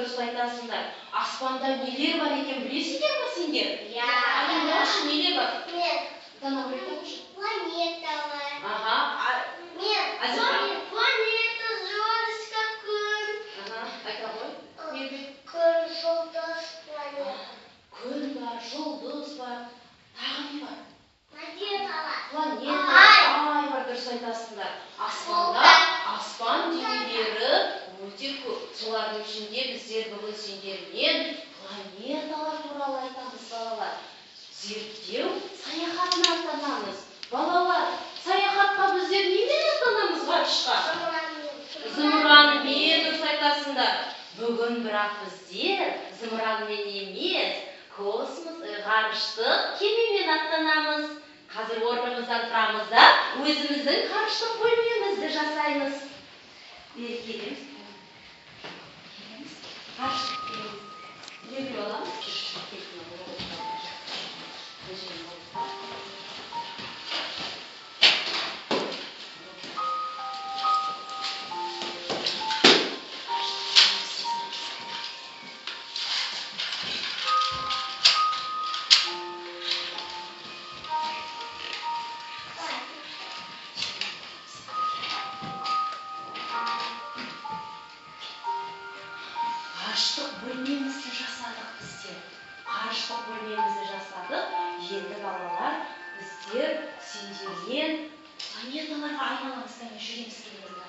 дұрыс айтасыңдар. Аспанда нелер бар екен білесіңдер ме сендер? Иә. Айтыңдаршы, нелер бар? Мен. Дана, айтыңдаршы. Планеталар. Аха. Мен. Әзірхан. Планета, звездочка, күн. Аха, айта ғой. Мейірбек. Күн, жұлдыз, планета. Күн бар, жұлдыз бар. Тағы не бар? Планеталар. Планета, Ай. ай бар, дұрыс айтасыңдар. Аспанда аспан денелері өте көп. Солардың ішінде біздер бүгін сендермен планеталар туралы айтамыз, балалар. Зерттеу саяхатына аттанамыз. Балалар, саяхатқа біздер немен аттанамыз ғарышқа? Зымыранмен, дұрыс айтасыңдар. Бүгін бірақ біздер зымыранмен емес, космос, ғарыштық кемемен аттанамыз. Қазір орнымыздан тұрамыз да, өзіміздің ғарыштық бөлмемізді жасаймыз. Бері келеміз. Келеміз. Ғарыштық кемемізді. Жерге аламыз. Ғарыштық бөлмемізді жасадық біздер. Ғарыштық бөлмемізді жасадық. Енді балалар, біздер сендермен планеталарға айналамыз, кәне жүреміз келіңіздер.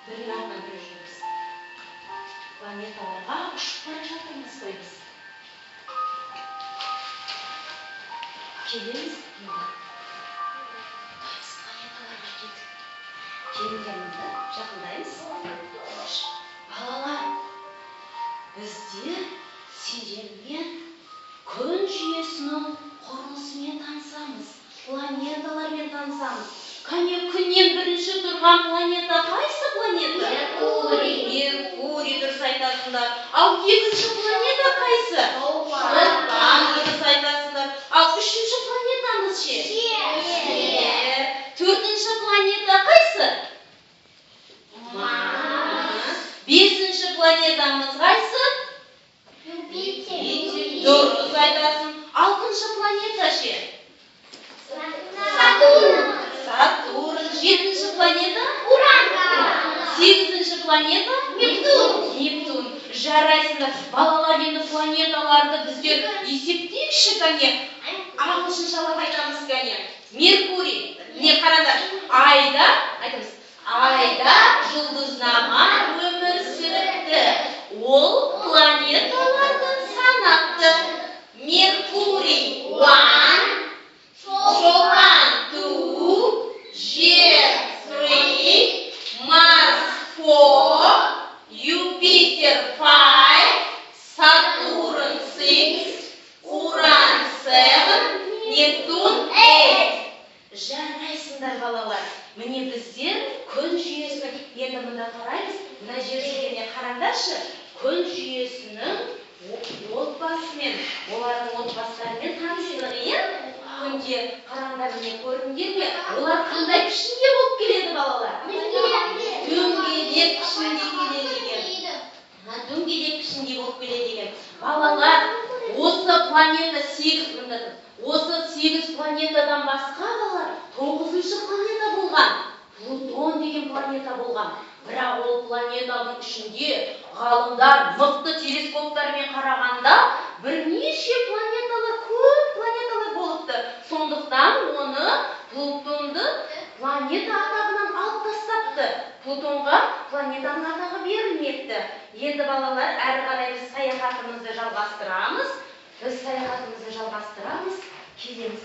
Бірінің артынан бірі жүреміз. Планеталарға ұшып бара жатырмыз қой біз. Келеміз енді. Біз планеталарға келдік. Келіңдер мында, жақындаймыз. Балалар, біздер сендермен күн жүйесінің құрылысымен танысамыз, планеталармен танысамыз. Кәне, күннен бірінші тұрған планета қайсы планета? Меркурий. Меркурий, дұрыс айтасыңдар. Ал екінші планета қайсы? Шолпан, дұрыс айтасыңдар. Ал үшінші планетамыз ше? Жер. Жер. Төртінші планета қайсы? Марс. Бесінші планетамыз қайсы? Юпитер. Дұрыс айтасың. Алтыншы планета ше? Сатурн. Сатурн. Жетінші планета? Уран. Сегізінші планета? Нептун. Нептун. Жарайсыңдар. Балалар, енді планеталарды біздер есептейікші, кәне. Ағылшыншалап айтамыз, кәне. Меркурий. Міне қараңдар. Айда, айтамыз. Айда жұлдызнама өмір сүріпті. Ол планеталарды санапты. Меркурий 1, Шолпан 2, Жер 3, Марс 4, Юпитер 5, Сатурн 6, Уран 7, Нептун 8. Жарайсыңдар, балалар. Міне біздер күн жүйесінің, енді мында қараймыз, мына жер жеріне қараңдаршы, күн жүйесінің отбасымен, олардың отбасыларымен таныстық, иә? Күнде қараңдар, міне көрдіңдер ме? Олар қандай пішінде болып келеді, балалар? Дөңгелек пішінде келеді екен. Дөңгелек пішінде болып келеді екен. Балалар, осы планета 8, мында тұр. Осы 8 планетадан басқа, балалар, 9-шы планета болған. Плутон деген планета болған. Бірақ ол планетаның ішінде ғалымдар мықты телескоптармен қарағанда бірнеше планеталар, көп планеталар болыпты. Сондықтан оны Плутонды планета атағынан алып тастапты. Плутонға планетаның атағы берілмепті. Енді балалар, әрі қарай біз саяхатымызды жалғастырамыз. Біз саяхатымызды жалғастырамыз, келеміз.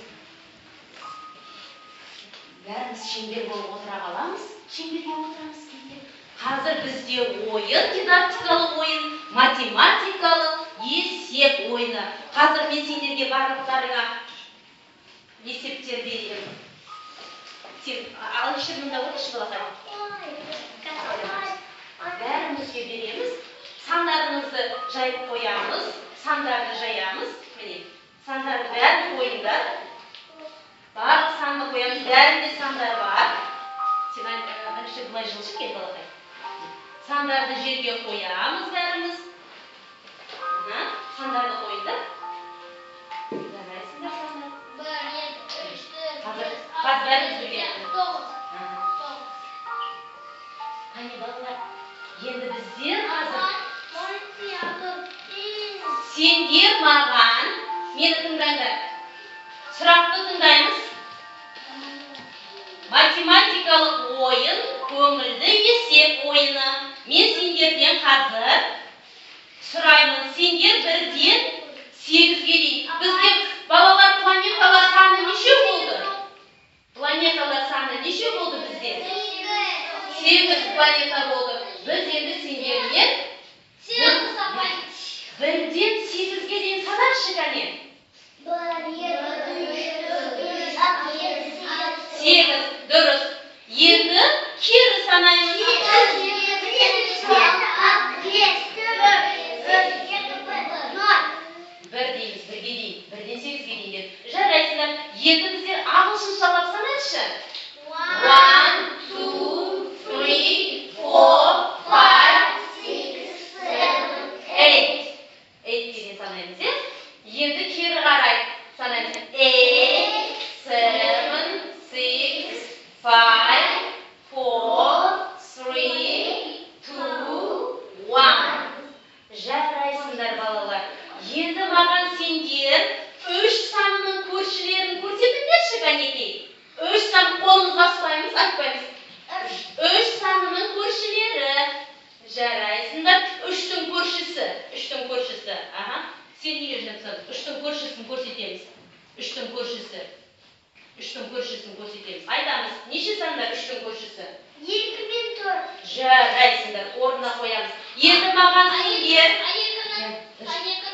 Бәріміз шеңбер болып отыра қаламыз. Шеңберге отырамыз кейде. Қазір бізде ойын, дидактикалық ойын, математикалық есеп ойыны. Қазір мен сендерге барлықтарыңа есептер беремін. Сен, Алишер, мында отыршы, балақай. Бәрімізге береміз. Сандарыңызды жайып қоямыз. Сандарды жаямыз. Міне, сандарды бәрін қойыңдар. Барлық санды қоямыз. Бәрінде сандар бар. Сен, Алишер, былай жылжы кел, балақай. Сандарды жерге қоямыз бәріміз. Сандарды қойыңдар. Жарайсыңдар, сандар. 1, 2, 3, 4, Қазір 5, қазір 6, бәріміз 7, бірге. 8, 9. Қане, балалар, енді біздер қазір сендер маған, мені тыңдаңдар. Сұрақты тыңдаймыз. Математикалық ойын, көңілді есеп ойыны. Мен сендерден қазір сұраймын. Сендер 1-ден 8-ге дейін. Бізде, балалар, планеталар саны неше болды? Планеталар саны неше болды бізде? 8 планета болды. Біз енді сендермен 1-ден 8-ге дейін санайықшы, кәне. 1, 2, 3, 4, 5, 6, 7, 8. 8, дұрыс. Енді кері санаймыз. 7, 7, 6, 5, 4, 3, 2, 1, 0. 1 дейміз, 1-ге дейін, 1-ден 8-ге дейін деп. Жарайсыңдар. Енді біздер ағылшыншалап санайықшы. 1, 2, 3, 4, 5, 6, 7, 8. 8 деген санаймыз, иә? Енді кері қарай санаймыз. 8, 7, 6, 5, 4, 3, 2, 1. Жарайсыңдар, балалар. Енді маған сендер 3 санының көршілерін көрсетіңдерші, кәнекей. 3 сан қолымызға ұстаймыз, айтпаймыз. 3 санының көршілері. Жарайсыңдар. 3-тің көршісі. 3-тің көршісі. Аха. Сен неге жинап тастадың? 3-тің көршісін көрсетеміз. 3-тің көршісі. 3-тің көршісін көрсетеміз. Айтамыз. Неше сандар 3-тің көршісі? 2 мен 4. Жарайсыңдар. Орнына қоямыз. Енді маған сендер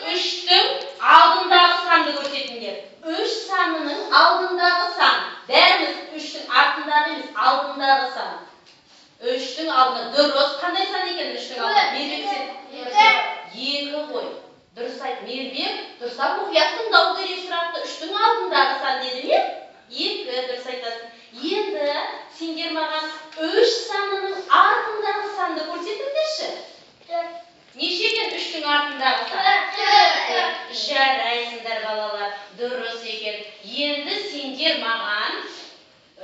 3-тің алдындағы санды көрсетіңдер. 3 санының алдындағы сан. Бәріміз 3-тің артындағы емес, алдындағы сан. 3-тің алдында. Дұрыс. Қандай сан екен 3-тің алдында? Мейірбек, сен. 2 ғой. Дұрыс айт, Мейірбек. Дұрыстап мұқият тыңдау керек сұрақты. 3-тің алдындағы сан деді ме? 2, дұрыс айтасың. Енді сендер маған 3 санының артындағы санды көрсетіңдерші. 4. Неше екен 3-тің артындағы сан? 4. Жарайсыңдар, балалар. Дұрыс екен. Енді сендер маған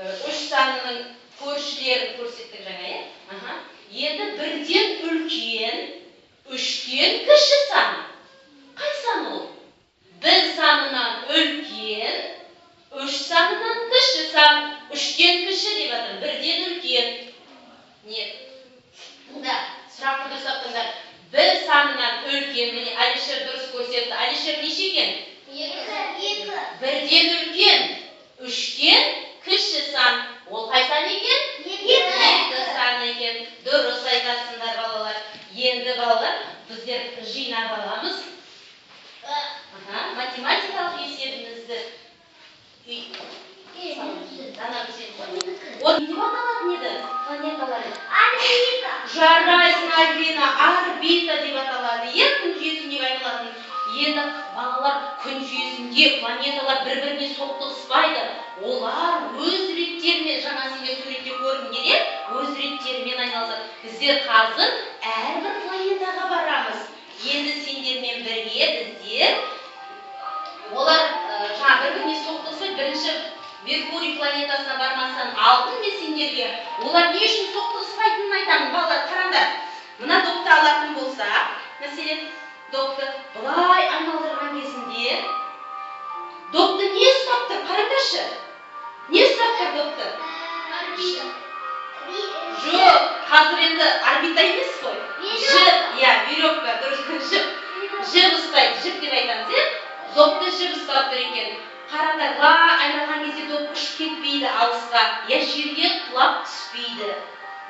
3 санының көршілерін көрсеттік жаңа, иә? Аха. Енді 1-ден үлкен, 3-тен кіші сан. Қай сан ол? 1 санынан үлкен, 3 санынан кіші сан. 3-тен кіші деп жатырмын, 1-ден үлкен. Не? Тыңда, сұрақты дұрыстап тыңда. 1 санынан үлкен, міне, Әлішер дұрыс көрсетті. Әлішер, неше екен? 2. 2. 1-ден үлкен, 3-тен кіші сан. Ол қай сан екен? 2. 2 сан екен. Дұрыс айтасыңдар, балалар. Енді, балалар, біздер жинап аламыз. Аха, математикалық есебімізді. Дана, сен қой. Ол не деп аталатын еді планеталар? Орбита. Жарайсың, Альбина, орбита деп аталады. Иә, күн жүйесіндегі айналатын. Енді, балалар, күн жүйесінде планеталар бір-біріне соқтығыспайды. Олар өз реттерімен, жаңа сендер суретте көрдіңдер, иә? Өз реттерімен айналысады. Біздер қазір әрбір планетаға барамыз. Енді сендермен бірге біздер олар жаңа бір-біріне соқтығыспайды. Бірінші Меркурий планетасына бармастан алдын мен сендерге олар не үшін соқтығыспайтынын айтамын. Балалар, қараңдар. Мына допты алатын болсақ, мәселен, допты былай айналдырған кезінде допты не ұстап тұр? Қараңдаршы. Не ұстап тұр допты? Орбита. Жоқ, қазір енді орбита емес қой. Жіп, иә, веревка, дұрыс, жіп. Жіп ұстайды, жіп деп айтамыз, иә? Допты жіп ұстап тұр екен. Қараңдар, былай айналған кезде доп ұшып кетпейді алысқа, я жерге құлап түспейді.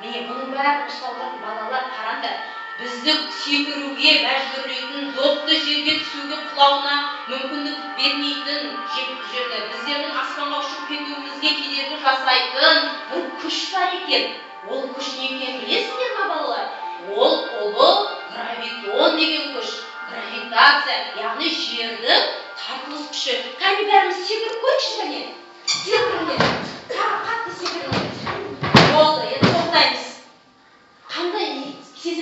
Міне, бұның бәрін ұстап тұратын, балалар, қараңдар. Бізді секіруге мәжбүрлейтін, допты жерге түсуге, құлауына мүмкіндік бермейтін, жерді біздердің аспанға ұшып кетуімізге кедергі жасайтын бір күш бар екен. Ол күш не екенін білесіңдер ма, балалар? Ол ұлы гравитон деген күш. Гравитация, яғни жердің тартылыс күші. Кәне, бәріміз секіріп көрейікші, кәне. Секіріңдер. Тағы қатты секіріңдер. Болды, енді тоқтаймыз. Қандай сезім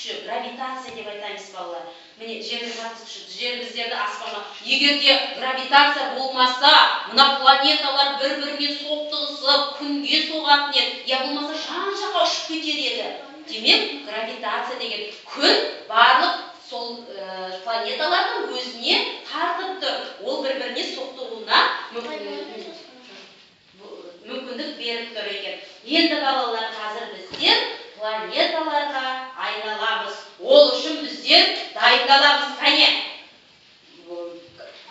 күші, гравитация деп айтамыз, балалар. Міне, жердің тартылыс күші, жер біздерді аспанға. Егер де гравитация болмаса, мына планеталар бір-біріне соқтығысып, күнге соғатын еді, я болмаса жан жаққа ұшып кетер еді. Демек, гравитация деген күн барлық сол планеталардың өзіне тартып тұр. Ол бір-біріне соқтығуына мүмкіндік беріп тұр екен. Енді, балалар, қазір біздер планеталарға айналамыз. Ол үшін біздер дайындаламыз. Кәне,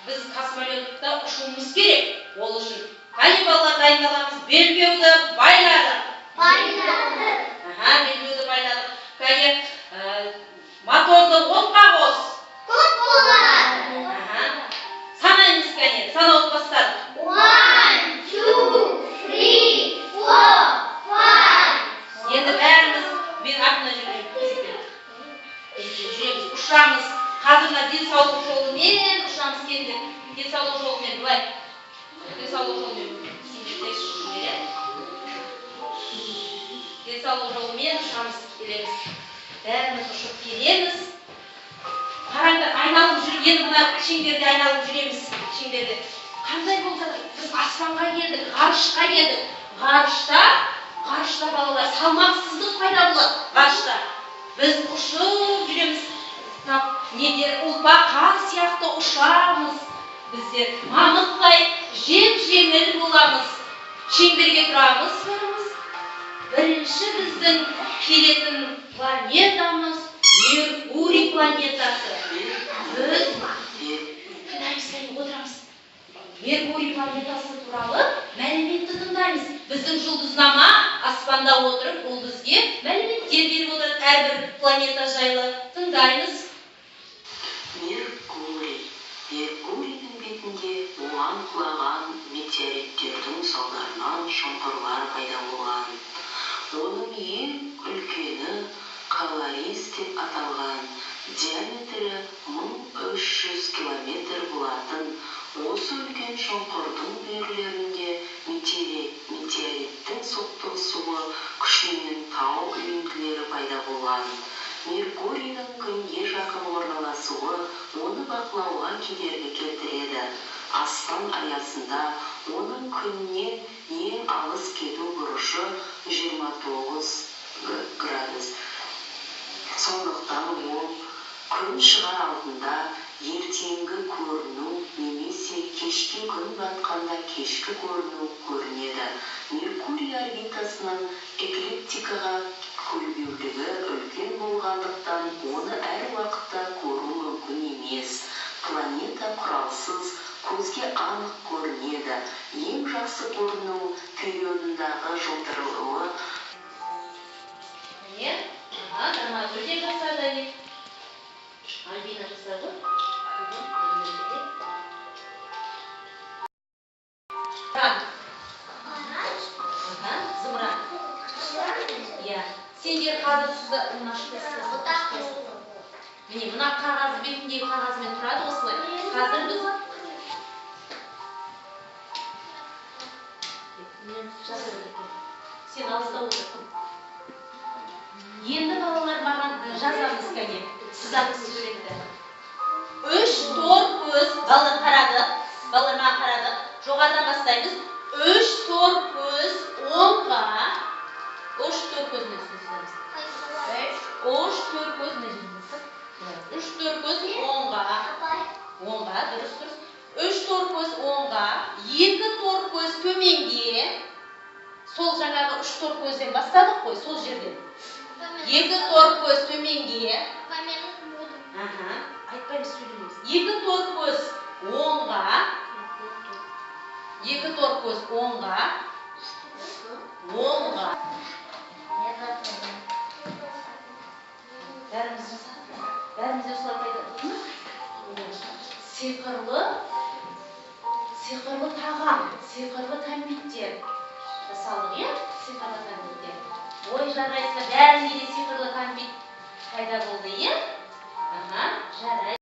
біз космолетта ұшуымыз керек. Ол үшін, кәне, балалар, дайындаламыз. Белбеуді байладық. Байладық. Аха, белбеуді байладық. Кәне, моторды отқа қос. Көп болады. Аха. Санаймыз, кәне, санауды бастадық. One, two, three, four, five. Енді бәріміз, мен артында жүремін, кезекпен. Кезекпен жүреміз, ұшамыз. Қазір мына денсаулық жолымен ұшамыз енді. Денсаулық жолымен былай. Денсаулық жолымен сендер, иә? Денсаулық жолымен ұшамыз, келеміз. Бәріміз ұшып келеміз. Қараңдар, айналып жүр, енді мына шеңберде айналып жүреміз. Шеңберде. Қандай болып жатыр? Біз аспанға келдік, ғарышқа келдік. Ғарышта, балалар, салмақсыздық пайда болады ғарышта. Біз ұшып жүреміз. Тап неде ұлпа қар сияқты ұшамыз. Біздер мамықтай жеп-жеңіл боламыз. Шеңберге тұрамыз бәріміз. Бірінші біздің келетін планетамыз Меркурий планетасы. Біз тыңдаймыз, кәне, отырамыз. Меркурий планетасы туралы мәліметті тыңдаймыз. Біздің жұлдызнама аспанда отырып, ол бізге мәліметтер беріп отырады әрбір планета жайлы. Тыңдаймыз. Меркурий. Меркурийдің бетінде оған құлаған метеориттердің салдарынан шұңқырлар пайда болған. Оның ең үлкені Каларис деп аталған, диаметрі 1300 километр болатын осы үлкен шұңқырдың бүйірлерінде метеориттің соқтығысуы күшінен тау үйінділері пайда болған. Меркурийдің күнге жақын орналасуы оны бақылауға кедергі келтіреді. Аспан аясында оның күннен ең алыс кету бұрышы 29 градус. Сондықтан ол күн шығар алдында ертеңгі көріну немесе кешке күн батқанда кешкі көріну көрінеді. Меркурий орбитасының эклиптикаға көлбеулігі үлкен болғандықтан, оны әр уақытта көру мүмкін емес. Планета құралсыз көзге анық көрінеді. Ең жақсы көріну периодындағы жылтырауы Міне, аха, Дармагүл де жасады, әне. Альбина жасады ғой. Альбина де. Зымыран. Аха, зымыран. Иә. Сендер қазір сізді мына. Міне, мына қағаз бетіндегі қағазбен тұрады осылай. Қазір біз жаса берейік. Сен алыста отыр. Енді, балалар, маған жазамыз, кәне. Сызамыз суретті. Үш тор көз, балалар, қарады. Балалар, маған қарады. Жоғарыдан бастаймыз. Үш тор көз оңға. Үш тор көз мына сызамыз. Үш тор көз мына жерде. Үш тор көз оңға. Оңға, дұрыс, дұрыс. Үш тор көз оңға, екі тор көз төменге. Сол жаңағы үш тор көзден бастадық қой, сол жерден. Екі тор көз төменге. Аха, айтпаймыз, сөйлемейміз. Екі тор көз оңға. Екі тор көз оңға. Оңға. Бәріміз жасадық па? Бәріміз де осылай пайда болды ма? Сиқырлы тағам, сиқырлы кәмпиттер жасалдық, иә? Сиқырлы кәмпиттер. Ой, жарайсыздар, бәрінде де сиқырлы кәмпит пайда болды, иә? Аха, жарайды.